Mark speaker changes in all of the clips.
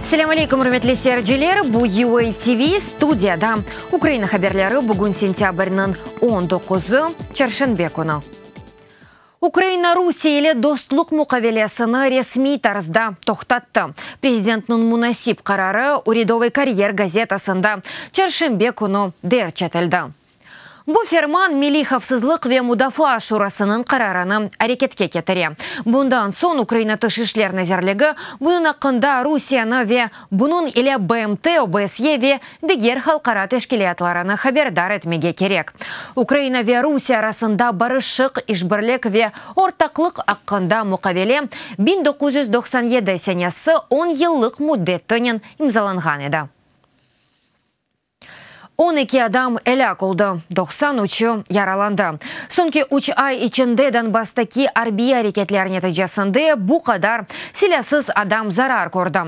Speaker 1: Selâm aleyküm, ürmetli seyirciler! Bu UA TV, studiyada Ukraina haberleri, bugün sentâbrniñ on doquzı, çarşenbe künü. Ukraina Rusiye ile dostluq muqavelesini resmiy tarzda toqtattı. Prezidentniñ munasip qararı Uridovıy karyer gazetasında çarşenbe künü derc etildi. Bu ferman Milliy havfsızlıq ve mudafaa şurasınıñ qararını areketke ketire. Bundan soñ Ukraina Tış işler nazirligi bunıñ aqqında Rusiyeni ve bunıñ ile BMT, OBSYE ve diger halqara teşkilâtlarını haberdar etmege kerek. Ukraina ve Rusiye arasında barışıq, işbirlik ve ortaqlıq aqqında muqavele 1997 senesi on yıllıq müddetinen imzalanğan edi. 12 adam elâk oldı, doqsan üçü yaralandı. Soñki üç ay içinde Donbasstaki arbiy areketler neticesinde bu qadar silâsız adam zarar kördi.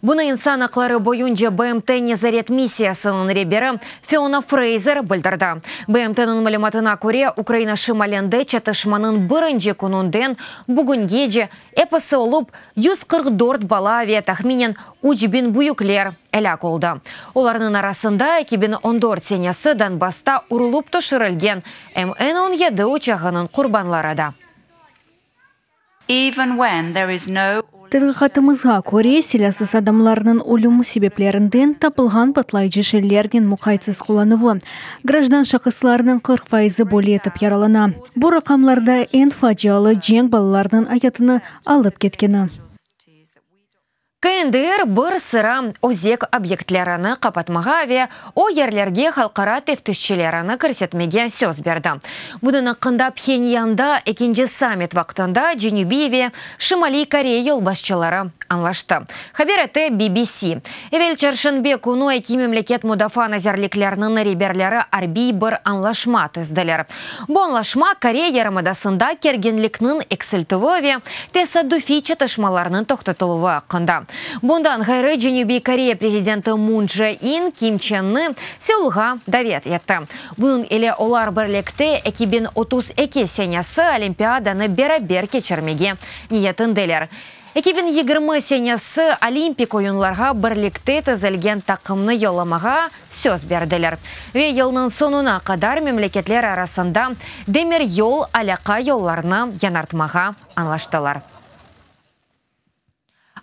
Speaker 1: Bunı İnsan aqları boyunca BMT nezaret missiyasınıñ reberi Fiona Freyzer bildirdi. BMTnıñ malümatına köre, Ukraina şimalinde çatışmanıñ birinci kününden bugüngece episi olıp 144 bala ve tahminen 3000 büyükler elâk oldı. Olarnıñ arasında 2014 senesi Donbassta urulıp tüşürilgen MN 17 uçağınıñ qurbanları da.
Speaker 2: Tedqiqatımızğa köre, silâsız adamlarnıñ ölümi sebeplerinden tapılğan patlayıcı şeylernen muqaytsız qullanuvı. Grajdan şahıslarnıñ 40 fayızı böyle etip yaralana. Bu raqamlarda eñ facialı cenk balalarnıñ ayatını alıp ketkeni.
Speaker 1: KNDR bir sıra özek obyektlerini qapatmağa ve o yerlerge halqara teftişçilerini kirsetmege söz berdi. Bunıñ aqqında Phenyanda ekinci sammit vaqtında Cenübiy ve Şimaliy Koreya yolbaşçıları añlaştı, haber ete BBC. Evel çarşenbe künü eki memleket mudafaa nazirlikleriniñ reberleri arbiy bir añlaşma tizdiler. Bu añlaşma Koreya yarımadasında kerginlikniñ eksiltüvi ve tesaddufiy çatışmalarnıñ toqtatıluvı aqqında. Bundan ğayrı, Cenübiy Koreya prezidenti Mun Çže In Kim Çenni Seulğa davet etti. Bunıñ ile olar birlikte 2032 senesi Olimpiadanı beraber keçirmege niyetindeler. 2020 senesi Olimpik oyunlarğa birlikte tizilgen taqımnı yollamağa söz berdiler ve yılnıñ soñuna qadar memleketler arasında demiryol alâqa yollarını yañartmağa añlaştılar.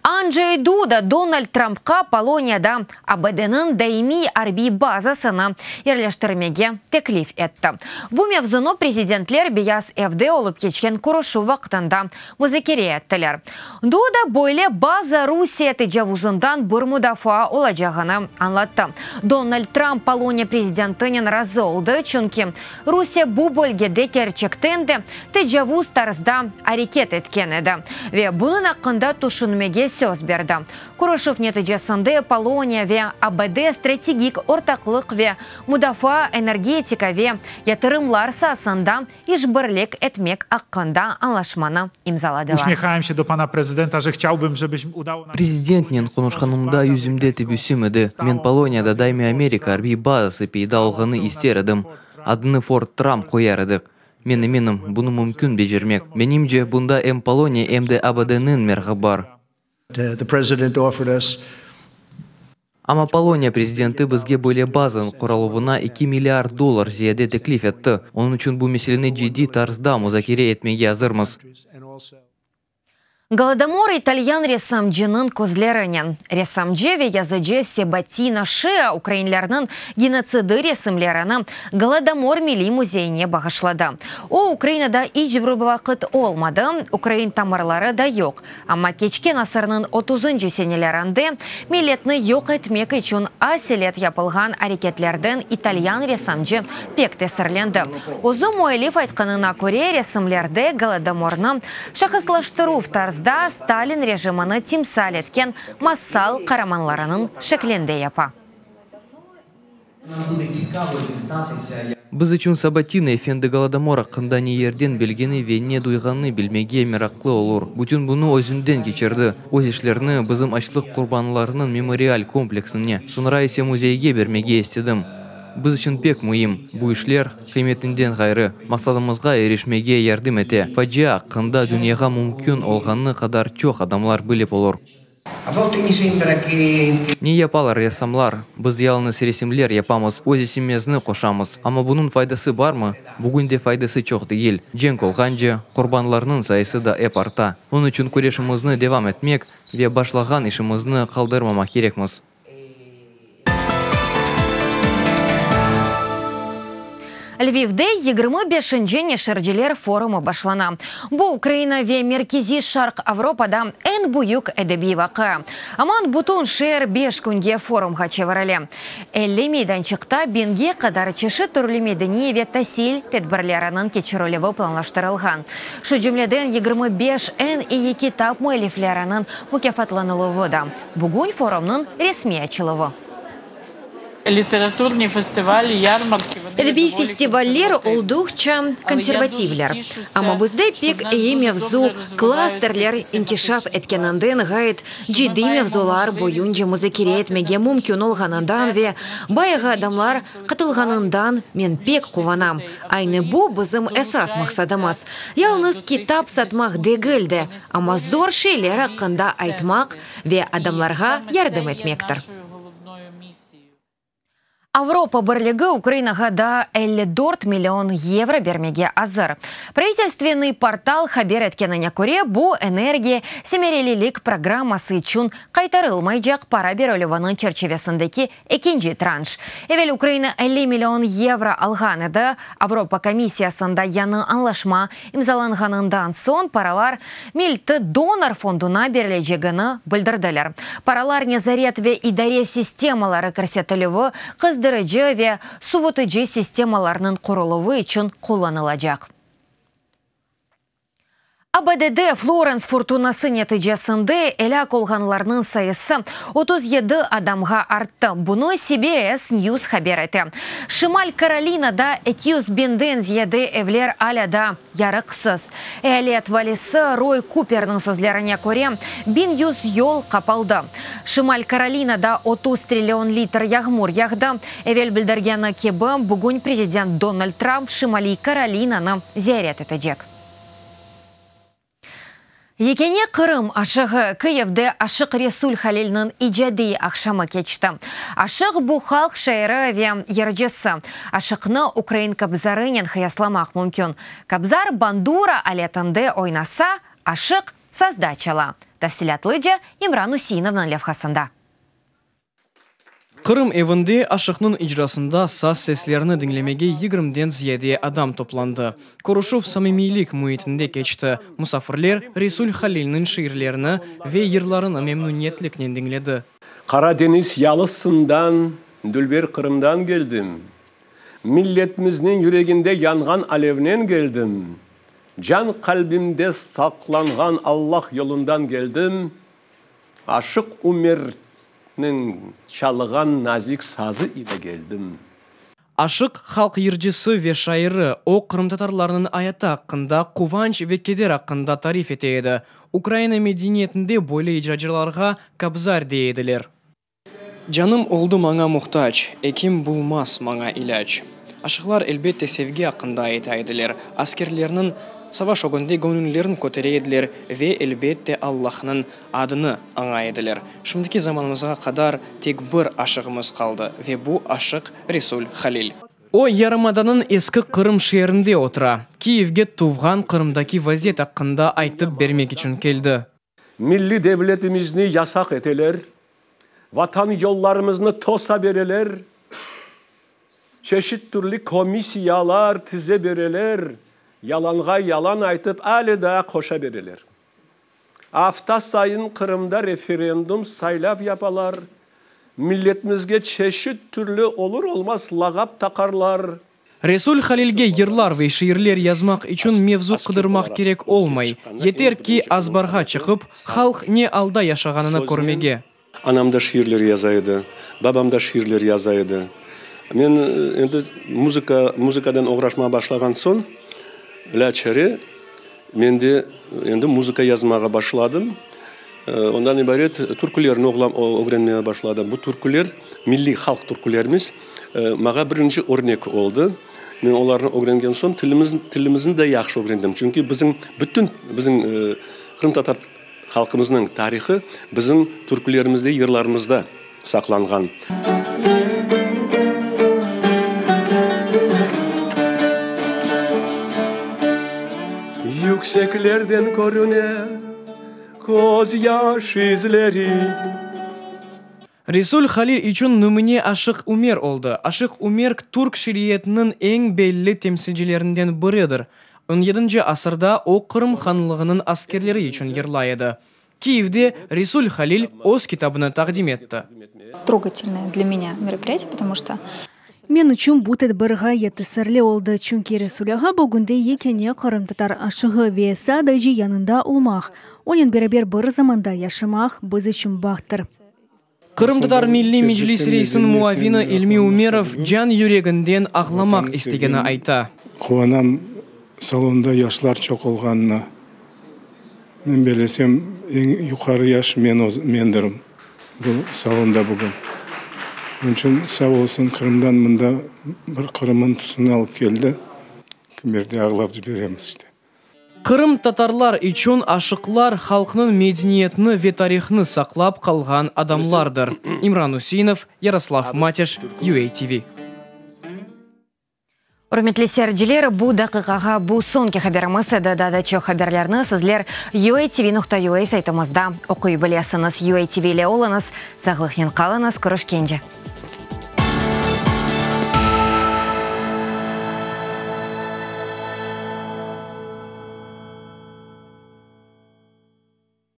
Speaker 1: Andjey Duda Donald Trampqa Poloniyada ABD-niñ daimiy arbiy bazasını yerleştirmege teklif etti. Bu mevzunı prezidentler Beyaz Evde olıp keçken körüşüv vaqtında muzakere ettiler. Duda böyle baza Rusiye tecavuzından bir mudafaa olacağını añlattı. Donald Tramp Poloniya prezidentinen razı oldı, çünki Rusiye bu bölgede kerçekten de tecavuz tarzda areket etken edi ve bunıñ aqqında tüşünmege söz berdi. Körüşüv neticesinde Poloniya ve ABD strategik ortaqlıq ve mudafaa, energetika ve yatırımlar saasında işbirlik etmek aqqında añlaşmanı imzaladılar.
Speaker 3: Prezidentnen qonuşqanımda yüzümde tebessüm edi. Men Poloniyada daimiy Amerika arbiy bazası peyda olğanı ister edim. Adını Fort Tramp qoyar edik. Men eminim, bunı mümkün becermek. Menimce, bunda em Poloniya, em de ABD-niñ merğı bar. Amma Poloniya prezidenti bizge böyle bazanıñ quruluvına eki milliard dollar ziyade teklif etti, onıñ içün bu meseleni ciddiy tarzda muzakere etmege azırmız.
Speaker 1: Golodomor italyan ressamcınıñ közlerinen. Ressamcı ve yazıcı Sebatina Şea ukrainlerniñ genotsidi resimlerini Golodomor Milliy müzeyine bağışladı. O, Ukrainada iç bir vaqıt olmadı, ukrain tamırları da yoq. Amma keçken asırnıñ otuzıncı senelerinde milletni yoq etmek içün aselet yapılğan areketlerden italyan ressamcı pek tesirlendi. Özü müellif aytqanına köre, resimlerde Golodomornı şahıslaştıruv tarzda Stalin rejimini timsal etken masal qaramanlarınıñ şeklinde yapa.
Speaker 3: Biz içün Sabatini efendi Golodomor aqqında ne yerden bilgeni ve ne duyğanını bilmege meraqlı olur. Bütün bunı özünden keçirdi. Öz işlerini bizim açlıq qurbanlarınıñ memorial kompleksine, soñra ise müzeyge bermege istedim. Biz içün pek müim. Bu işler, qıymetinden ğayrı, maqsadımızğa irişmege yardım ete, facia aqqında dünyağa mümkün olğanı qadar çoq adamlar bilip olur. Ne yapalar ressamlar? Biz yalıñız resimler yapamız, öz isimizni qoşamız. Amma bunıñ faydası barmı? Bugün de faydası çoq degil. Cenk olğance, qurbanlarnıñ sayısı da ep arta. Onıñ içün küreşimizni devam etmek ve başlağan işimizni qaldırmamaq kerekmiz.
Speaker 1: Lvivde 25-nci neşirciler forumı başlana. Bu Ukraina ve Merkeziy Şarq Avropada eñ büyük edebiy vaqia. Aman bütün şeer beş künge forumğa çevirile. 50 meydançıqta biñge qadar çeşit türlü medeniy ve tasil tedbirleriniñ keçirilüvi planlaştırılğan. Şu cümleden 25 eñ eyi kitap müellifleriniñ mukâfatlanıluvı da. Bugün forumnıñ resmiy açıluvı. Edebiy festivaller olduqça konservativler. Amma bizde pek eyi mevzu klasterler inkişaf etkeninden, ğayet ciddiy mevzular boyunca muzakere etmege mümkün olğanından ve bayağı adamlar qatılğanından men pek quvanam. Aynı bu bizim esas maqsadımız, yalıñız kitap satmaq degil de, amma zor şeyler aqqında aytmaq ve adamlarğa yardım etmektir. Avropa Birligi Ukrainağa daa 54 million yevro bermege azır. Pravitelstvennıy portal haber etkenine köre, bu, energiya semerelilik programması içün qaytarılmaycaq para berilüviniñ çerçivesindeki ekinci tranş. Evel Ukraina 50 million yevro alğan edi. Avropa Komissiyasında yañı añlaşma imzalanğanından soñ paralar Milti-donor fonduna berilecegini bildirdiler. Paralar nezaret ve idare sistemaları kirsetilüvi, qızdırıcı ve suvutıcı sistemalarnıñ quruluvı içün qullanılacaq. ABD-de Florens furtunası neticesinde elâk olğanlarnıñ sayısı 37 adamğa arttı. Bunı CBS News haber ete. Şimal Karolinada 200 biñden ziyade evler alâ daa yarıqsız. Eyalet valisi Roy Kuperniñ sözlerine köre, 1100 yol qapaldı. Şimal Karolinada 30 trillion litr yağmur yağdı. Evel bildirgeni kibi, bugün prezident Donald Trump Şimaliy Karolinanı ziyaret etecek. Yekâne Qırım aşığı, Kıyivde Aşıq Resul Halilniñ icadiy aqşamı keçti. Aşıq, bu halq şairi ve yırcısı. Aşıqnı ukrain kobzarınen qıyaslamaq mümkün. Kobzar bandura aletinde oynasa, aşıq sazda çala. Tafsilâtlıca İmran Useinovnıñ levhasında.
Speaker 4: Qırım evinde Aşıqnıñ icrasında saz seslerini diñlemege yigirmiden ziyade adam toplandı. Körüşüv samimiylik müitinde keçti, musafirler Resul Halilniñ şiirlerini ve yırlarını memnüniyetliknen diñledi.
Speaker 5: Qara deñiz yalısından, dülber Qırımdan keldim. Milletimizniñ yüreginde yanğan alevnen keldim. Can qalbimde saqlanğan Allah yolundan keldim. Aşıq Umerniñ çalğan nazik sazı ile keldim.
Speaker 4: Aşıq, halq yırcısı ve şairi, o, qırımtatarlarnıñ ayatı aqqında, quvanç ve keder aqqında tarif ete edi. Ukraina medeniyetinde böyle icracılarğa kobzar dey ediler. Canım oldı maña muhtac, Ekim bulmaz maña ilâc. Aşıqlar, elbette, sevgi aqqında ayta ediler, askerlerniñ savaş ögünde göñüllerin kötere ediler ve, elbette, Allahnıñ adını aña ediler. Şimdiki zamanımızğa qadar tek bir aşığımız qaldı ve bu aşıq Resul Halil. O, yarımadanıñ eski Qırım şeerinde otura, Kiyevge tuvğan Qırımdaki vaziyet aqqında aytıp bermek içün keldi.
Speaker 5: Milliy devletimizni yasaq eteler, Vatan yollarımıznı tosa bereler, Çeşit türlü komissiyalar tize bereler, Yalanğa yalan aytıp ale daa qoşa bereler. Afta sayın Qırımda referendum, saylav yapalar, Milletimizge çeşit türlü olur-olmaz lağap taqarlar.
Speaker 4: Resul Halilge yırlar ve şiirler yazmaq içün mevzu qıdırmaq kerek olmay, yeter ki, azbarğa çıqıp, halq ne alda yaşağanını körmege.
Speaker 5: Anam da şiirler yaza edi, babam da şiirler yaza edi. Men endi muzıka, muzıkadan oğraşmağa başlağan soñ, lâçare, men de endi muzıka yazmağa başladım. Ondan ibaret türkülerni ögrenmege başladım. Bu türküler, milliy halq türkülerimiz, maña birinci örnek oldı. Men olarnı ögrengen soñ tilimiz, tilimizni de yahşı ögrendim. Çünki bizim bütün bizim qırımtatar. Halqımıznıñ tarihı bizim türkülerimizde, yırlarımızda saqlanğan. Yükseklerden körüne közyaş izleri.
Speaker 4: Resul Halil içün nümüne Aşıq Umer oldı. Aşıq Umer türk şiiriyetiniñ eñ belli temsilcilerinden biridir. On yedinci asırda o Qırım hanlığınıñ askerleri içün yırlay edi. Kiyevde Resul Halil öz kitabını taqdim etti.
Speaker 6: Трогательное для меня мероприятие, потому что.
Speaker 2: Men içün bu tedbir ğayet tesirli oldı, çünki Resul ağa bugünde yekâne qırımtatar aşığı ve sadece yanında olmaq, onen beraber bir zamanda yaşamaq biz içün bahttır.
Speaker 4: Qırımtatar Milliy Meclis reisiniñ muavini İlmi Umerov can yüreginden ağlamaq istegeni ayta.
Speaker 7: Quvanam salonda yaşlar çoq olğanına. Men bellesem, eñ yuqarı yaş men mendirim bu salonda bugün. Onıñ içün sağ olsun, Qırımdan mında bir Qırımnıñ tüsüni alıp keldi. Kimerde ağlap ciberemiz işte.
Speaker 4: Qırımtatarlar içün aşıqlar halqnıñ medeniyetini ve tarihını saqlap qalğan adamlardır. İmran Üseinov, Yaroslav Mateş, UATV.
Speaker 1: Ürmetli seyirciler, bu daqiqağa bu soñki haberimiz edi. Daa da çoq haberlerni sizler uatv.ua saytımızda oquy bilesiñiz. UATV ile oluñız, sağlıqnen qalıñız, körüşkence.